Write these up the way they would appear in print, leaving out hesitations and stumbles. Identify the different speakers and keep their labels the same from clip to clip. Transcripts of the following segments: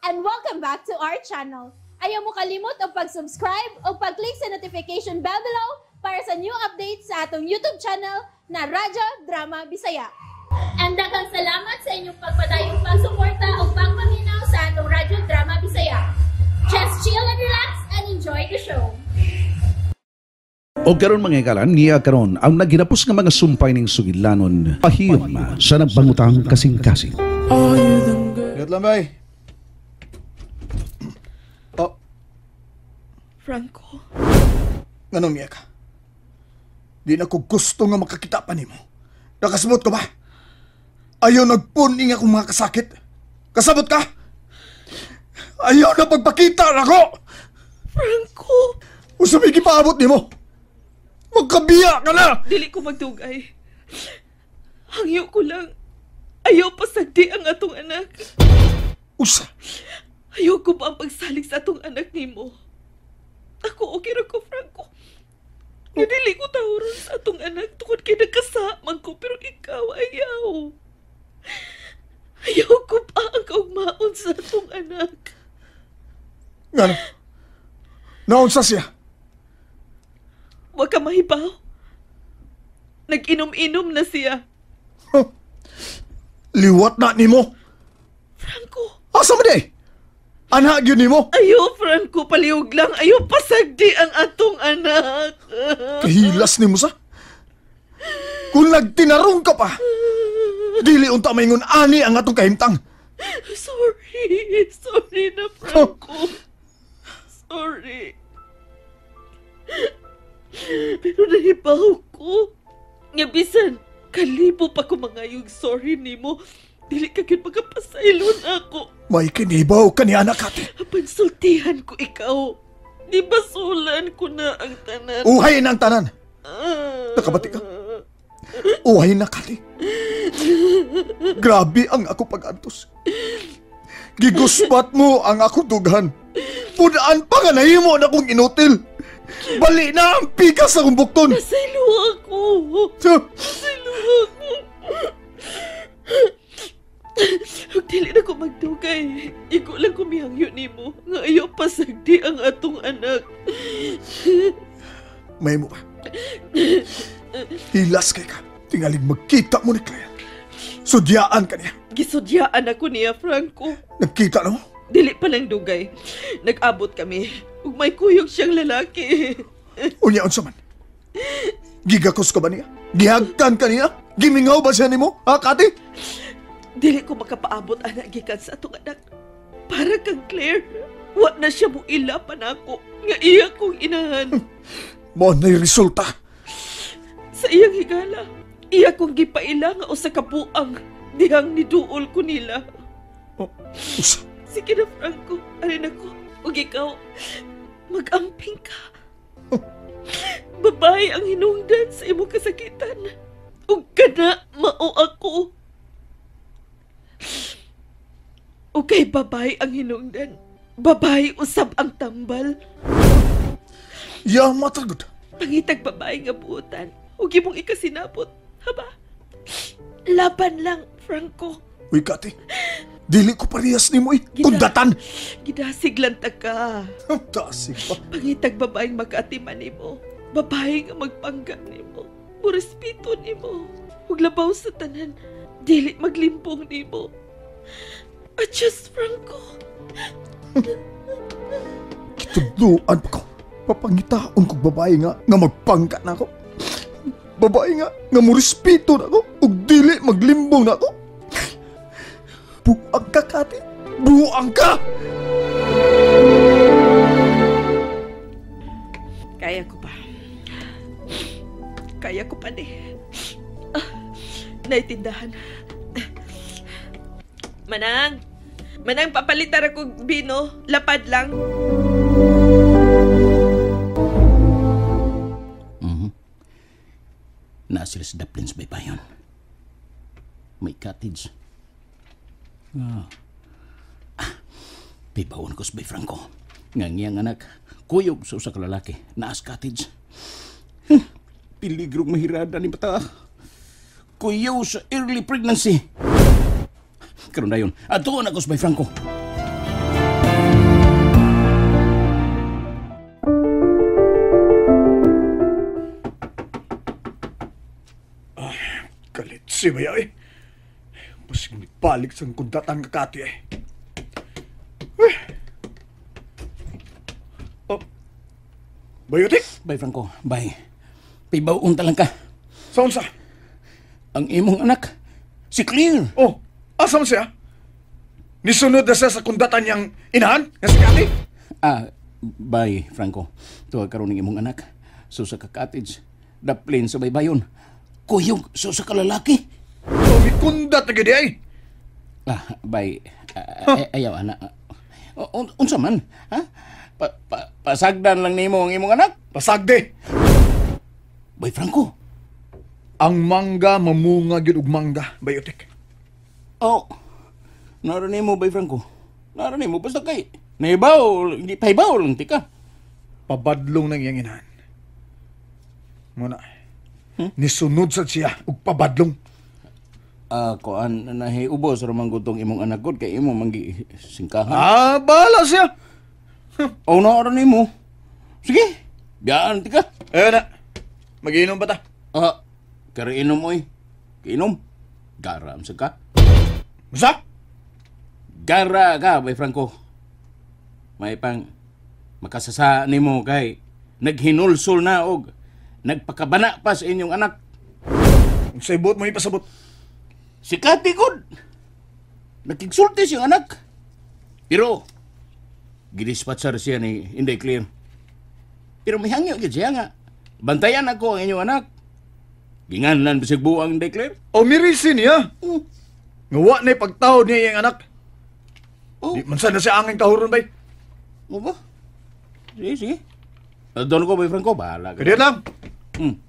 Speaker 1: And welcome back to our channel. Ayaw mo kalimot og pag-subscribe o pag-click sa notification bell below para sa new updates sa atong YouTube channel na Radyo Drama Bisaya. And daghang salamat sa inyong pagpadayong pagsuporta o pagpaminaw sa atong Radyo Drama Bisaya. Just chill and relax and enjoy the show.
Speaker 2: O karon, mga higala, niya karon ang naghinapos nga mga sumpay ning sugilanon pahiyom sa nagbangutang kasing-kasing.
Speaker 3: Ingat lang, bay. Oh,
Speaker 4: Franco,
Speaker 3: nganong niya ka? Di na ko gusto nga makakita pa nimo. Nakasabot ka ba? Ayaw nagpuning akong mga kasakit. Kasabot ka? Ayaw na pagpakita nako!
Speaker 4: Franco!
Speaker 3: Unsa may gipaabot nimo? Magkabiya ka na!
Speaker 4: Dili ko magdugay. Hangyo ko lang. Ayaw pasagdi ang atong anak.
Speaker 3: Usa!
Speaker 4: Ayaw ko pa ang pagsalig sa atong anak nimo. Ako okay ra ko, Franco. Nga dili ko tahuron sa atong anak tungod kay nagkasamang ko, pero ikaw ayaw. Ayaw ko pa ang kaugmaon sa atong anak.
Speaker 3: Ngano? Naunsa siya?
Speaker 4: Wa ka mahibaw. Nag-inom-inom na siya.
Speaker 3: Huh. Liwat na nimo.
Speaker 4: Franco,
Speaker 3: Asa man di? Ana gyud nimo.
Speaker 4: Ayaw, Franco, palihog lang. Ayaw pasagdi ang atong anak.
Speaker 3: Kahilas nimo sa. Kung nagtinarong ka pa, dili unta maingon ani ang atong kahimtang.
Speaker 4: Sorry. Sorry na, Franco. Sorry. Pero nahibaw ko nga bisan kalibo pa ko mangayog sorry nimo, dili ka gyud makapasaylo nako.
Speaker 3: May kinibaw ka ni anak ate.
Speaker 4: Apan sultihan ko ikaw. Di basulan ko na ang tanan.
Speaker 3: Uhay na ang tanan. Nakabati ka? Uhay na, Kati. Grabe ang ako pag-antos. Gigusbat mo ang akong dughan. Pud-an pa nga nahimo na kong inutil. Bali na ang pikas sa akong bukton.
Speaker 4: Nasaylo ako. Nasaylo ako. Ug dili na ko magdugay. Igo lang ko mihangyo nimo nga ayaw pasagdi ang atong anak.
Speaker 3: May mo ba? Hilas kay ka. Tingalig magkita mo ni Claire. Sudyaan ka niya.
Speaker 4: Gisudyaan ako niya, Franco.
Speaker 3: Nagkita na mo?
Speaker 4: Dili pa lang dugay. Nag-abot kami. Ug may kuyog siyang lalaki.
Speaker 3: Unya unsa man? Gigakos ka ba niya? Gihagkan ka niya? Gimingaw ba siya nimo? Ha, Kati?
Speaker 4: Dili ko makapaabot ana gikan sa atong anak. Para kang Claire, wa na siya mo ila pa nako nga iya kong inahan.
Speaker 3: Mo na'y resulta.
Speaker 4: Sa iyang higala, iya kong gipaila nga usa ka buang dihang niduol ko nila.
Speaker 3: Oh, usa.
Speaker 4: Sige na, Franco, arin ako. Ug ikaw, mag-amping ka. Babae ang hinungdan sa imong kasakitan. Ug kana mao ako. Okay, babae ang hinungdan. Babae usab ang tambal.
Speaker 3: Ya, matagod.
Speaker 4: Pangitag babae nga buotan. Ug imong ikasinabot. Haba? Laban lang, Franco.
Speaker 3: Uy, Kati. Dili ko parehas nimo eh. Tundatan.
Speaker 4: Gidasig lang ta ka.
Speaker 3: Dasig pa.
Speaker 4: Pangitag babaeng makaatiman nimo. Babae nga magpangga nimo. Murespeto nimo. Ug labaw sa tanan, dili maglimbong nimo. Adjust, Franco.
Speaker 3: Kitudluan pa ko. Papangitaon kog babae nga nga magpangga na ako. Babae nga nga murespeto na ako ug dili maglimbong na ako. Buang ka, Kati. Buang ka!
Speaker 4: Kaya ko pa. Kaya ko pa ni. Ah, naitindahan. Manang! Manang, papalitar ako bino. Lapad lang.
Speaker 5: Naa sila sa Dublin sa Baybayon. May cottage. Ah. Pibawon ko sa Bay Franco. Nga ngiyang anak, kuyog sa usa ka lalaki. Naas cottage. Huh, piligrong mahirada ni bata. Kuyaw sa early pregnancy. Karon dayon, adtuon ako sa Bay Franco.
Speaker 3: Klase ba eh? Basig balik sa kundatan ka Kati eh. Uy. Oh. Bayutik?
Speaker 5: Bye, Franco. Bye. Pibaon ta lang ka.
Speaker 3: Sa unsa?
Speaker 5: Ang imong anak, si Claire.
Speaker 3: Oh, asa man siya? Nisunod na siya sa kundatan niyang inahan? Nga si Kati?
Speaker 5: Ah, bye, Franco. Tuwa karon ng imong anak. So sa ka-cottage, daplin sa baybayon. Kuyog, so sa kalalaki.
Speaker 3: Oh, may kundat na gidi ay.
Speaker 5: Ah, bye. Ayaw, anak. Unsa man? Ha? Pasagdan lang nimo ang imong anak?
Speaker 3: Pasagde.
Speaker 5: Bay, Franco.
Speaker 3: Ang mangga mamunga gyud og mangga, Bayutik.
Speaker 5: Oh. Naro nimo, Bay Franco. Naro nimo basta kay naibaw, hindi pahibaw lang tika.
Speaker 3: Pabadlong nang iyang inahan. Muna. Nisunod sad siya og pabadlong.
Speaker 5: Kuan nahiubos ra man gud tong imong anak gud kay imo manggi singkahan.
Speaker 3: Ah, bahala siya.
Speaker 5: Oh, naro nimo. Sige. Biyaan tika.
Speaker 3: Ayun na. Magiinom ba ta?
Speaker 5: Ah, kari inom oy. Kiinom. Gara am sa ka.
Speaker 3: Unsa?
Speaker 5: Gara ka, Bay Franco. May pang makasasa nimo kay naghinulsol na og nagpakabana pa sa inyong anak.
Speaker 3: Unsay buot mo ipasabot?
Speaker 5: Si Kati gud. Nakigsulti siyang anak. Pero gidispatchar siya ni Inday Claire. Pero mihangyo gid siya nga. Bantayan ako ang inyong anak. Ginganlan bisag buang Inday Claire.
Speaker 3: O mirisi niya. Nga wa na'y pagtahod niya iyang anak.
Speaker 5: Oh.
Speaker 3: Di man sana siya anging tahuron bay.
Speaker 5: O ba? Sige, sige. Doon ko, Bay Franco. Bahala ka.
Speaker 3: Kaya lang.
Speaker 5: Hmm.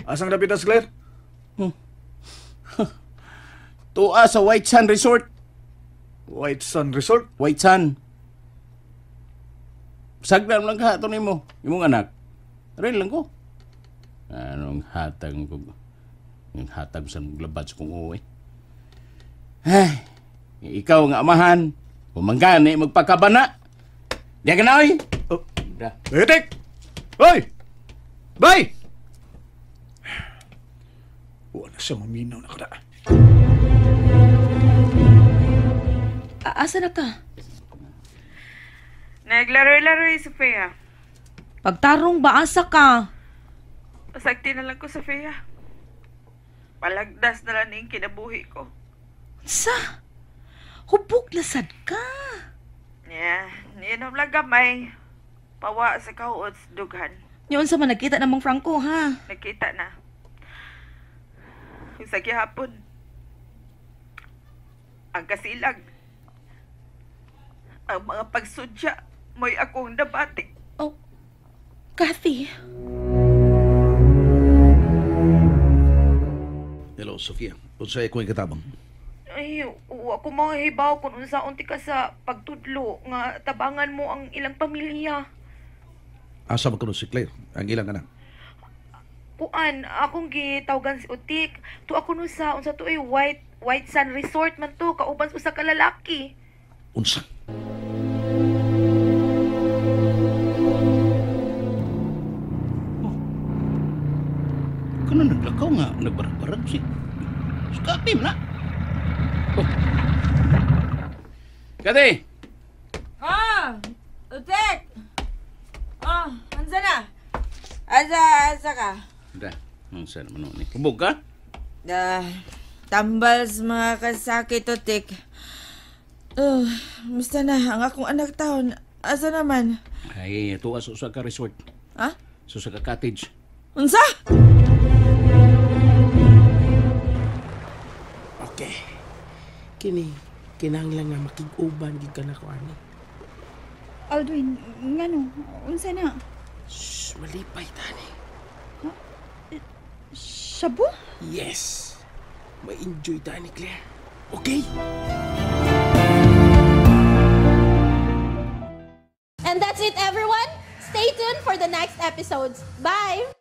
Speaker 3: Asang dapit si Claire?
Speaker 5: Tua sa White Sun Resort.
Speaker 3: White Sun Resort?
Speaker 5: White Sun. Sagdan lang ka ito nimo. Imong anak. Real lang ko. Anong hatag ko? Ang hatag sa maglabad sa kong uwi. Ay, ikaw nga amahan. Humanggani magpakabana. Di ka na, oy.
Speaker 3: Oh.
Speaker 5: Da.
Speaker 3: Bayutik! Hoy! Bay! Wala siya maminaw na kada.
Speaker 4: Asa na ka?
Speaker 6: Naglaroy-laroy, Sofia.
Speaker 4: Pagtarong ba asa ka?
Speaker 6: Pasagti na lang ko, Sofia. Palagdas na lang ning kinabuhi ko.
Speaker 4: Sa? Hubog na sad ka.
Speaker 6: Yeah, niinom lang gamay. Pawa sa kahuot sa dughan.
Speaker 4: Yun sa man nagkita namang Franco, ha?
Speaker 6: Nakita na. Sa gihapon. Ang kasilag. Ang mga pagsudya mo'y akong nabati.
Speaker 4: Oh, Kathy.
Speaker 2: Hello, Sofia. Unsay ko ikatabang?
Speaker 4: Ay, wa ko mahibaw kung unsaon ti ka sa pagtudlo nga tabangan mo ang ilang pamilya.
Speaker 2: Asa man kuno si Claire, ang ilang anak?
Speaker 4: Kuan, akong gitawgan si Utik. Tu ako no sa unsa to ay White Sun Resort man to kauban sa usa ka lalaki.
Speaker 2: Unsa?
Speaker 5: Kano naglakaw nga nagbarag-barag si Kati na. Oh. Kati!
Speaker 6: Ah! Utek! Ah, ansa na? Asa ka?
Speaker 5: Da, unsa naman ni? Hubog ka?
Speaker 6: Tambal sa mga kasakit, Utek. Oh, musta na ang akong anak taon? Asa naman?
Speaker 5: Ay, tuwa sa usa ka resort.
Speaker 6: Ha?
Speaker 5: Sa usa ka cottage.
Speaker 6: Unsa?
Speaker 7: Okay. Kini, kinahanglan nga makig-uban gid ka na ko ani.
Speaker 8: Aldwin, ngano? Unsa na?
Speaker 7: Shh, malipay tani.
Speaker 8: Shabu?
Speaker 7: Yes. Ma-enjoy tani, Claire. Okay?
Speaker 1: And that's it, everyone. Stay tuned for the next episodes. Bye!